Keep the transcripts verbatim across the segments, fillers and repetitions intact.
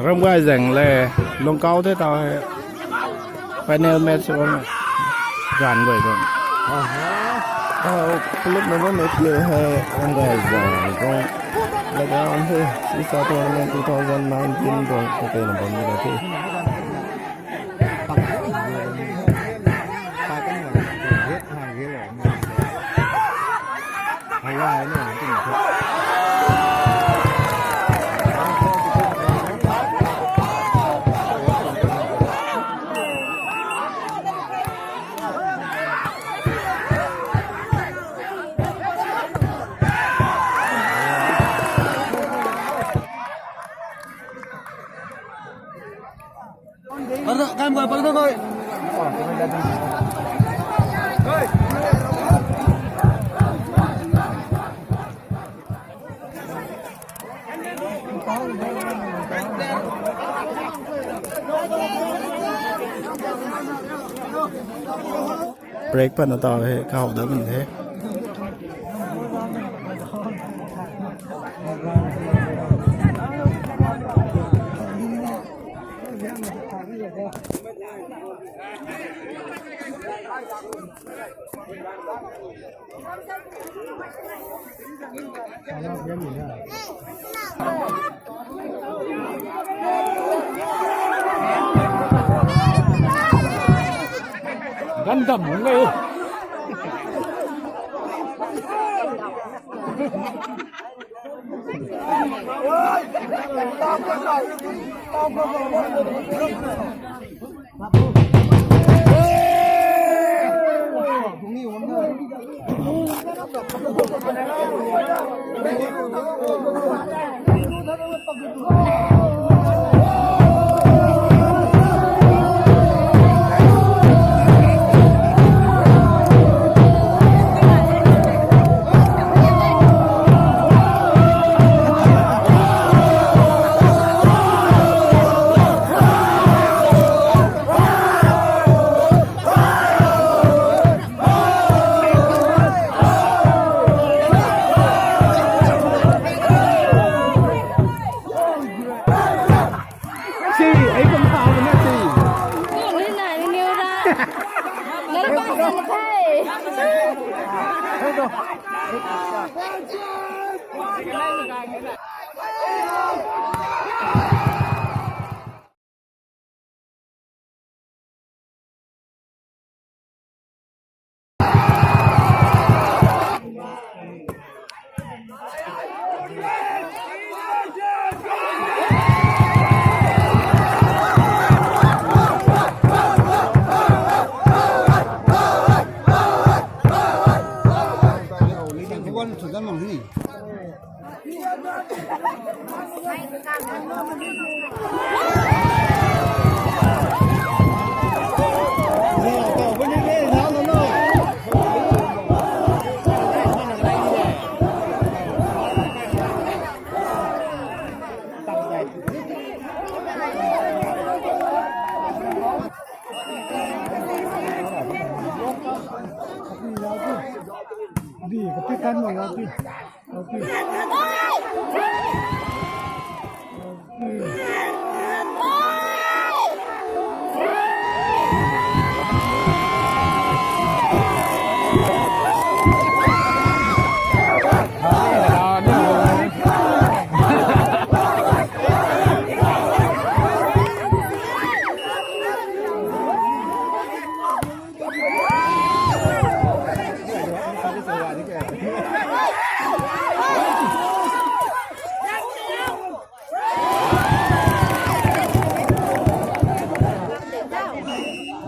Ramgay Zaeng le, Lungkau the tau hei. Final match bam. Ganv guay bam. Aha. Tau, club na bam player hei Ramgay Zaeng tuang. Laga an the, FIFA tournament two thousand nineteen tuang, ta tei na bam ni the. Break patna tau hei, kaw dat bam the. Gan dam hung e. Si, ai kum tau na si. Ni na ni ra. Lalpa san the.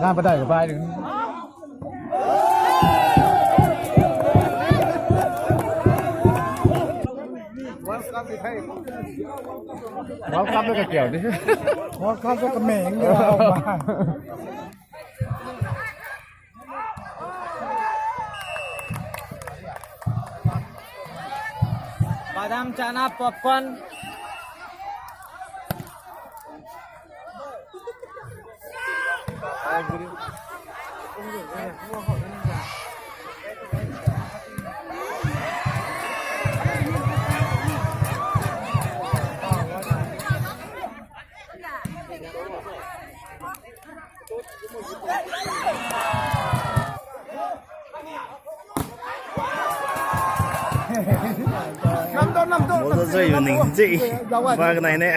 Gan padeih ka bai ding. World Cup na ka kiu di. World Cup na ka meng di. Badam chana popcorn. Model zai yu ning zi. Ba kanai ne.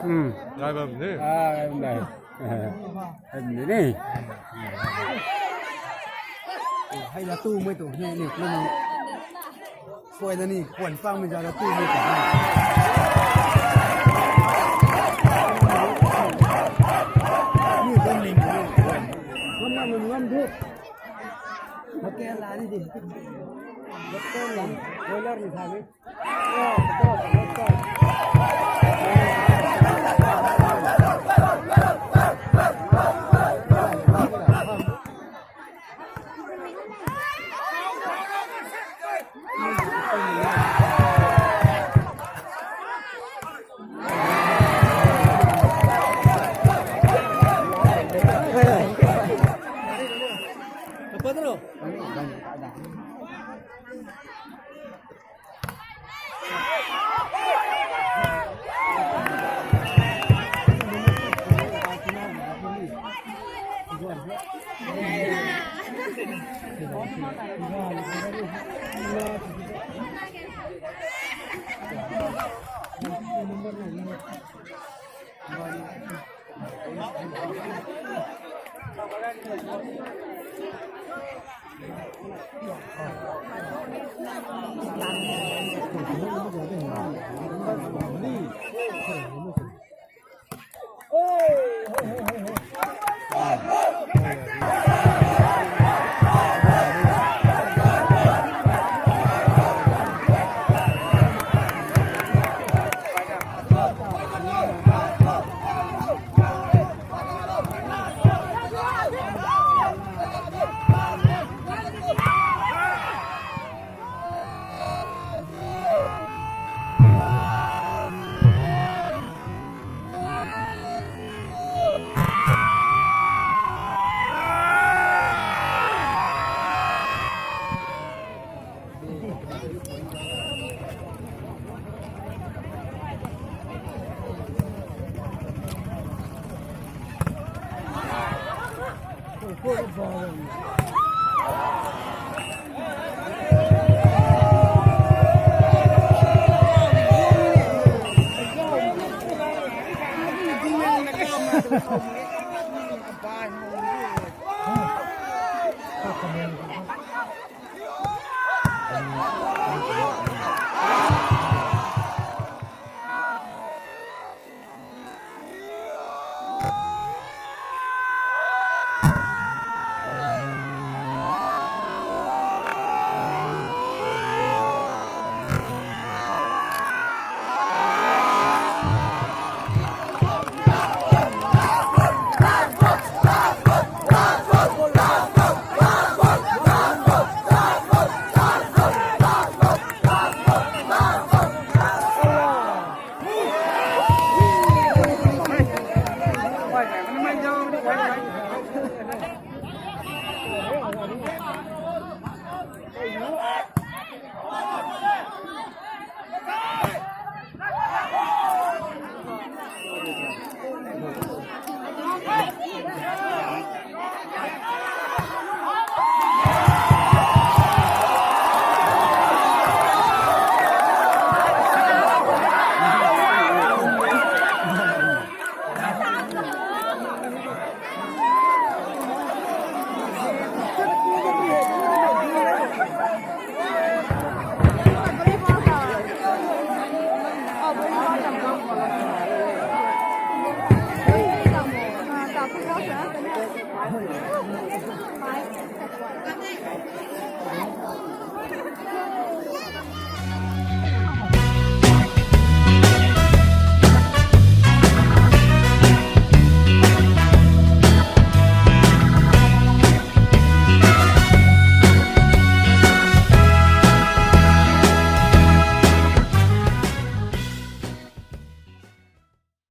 Hmm. Ngai bam de. Ah, ngai bam de. Hei ni. Hei la tu mei tu hei ni. Suai na ni, kuan pang mei za la tu mei tu. Ni bam ni. Ngam na ngam du. Hotel la ni di. Hotel la. Boiler ni sa ni.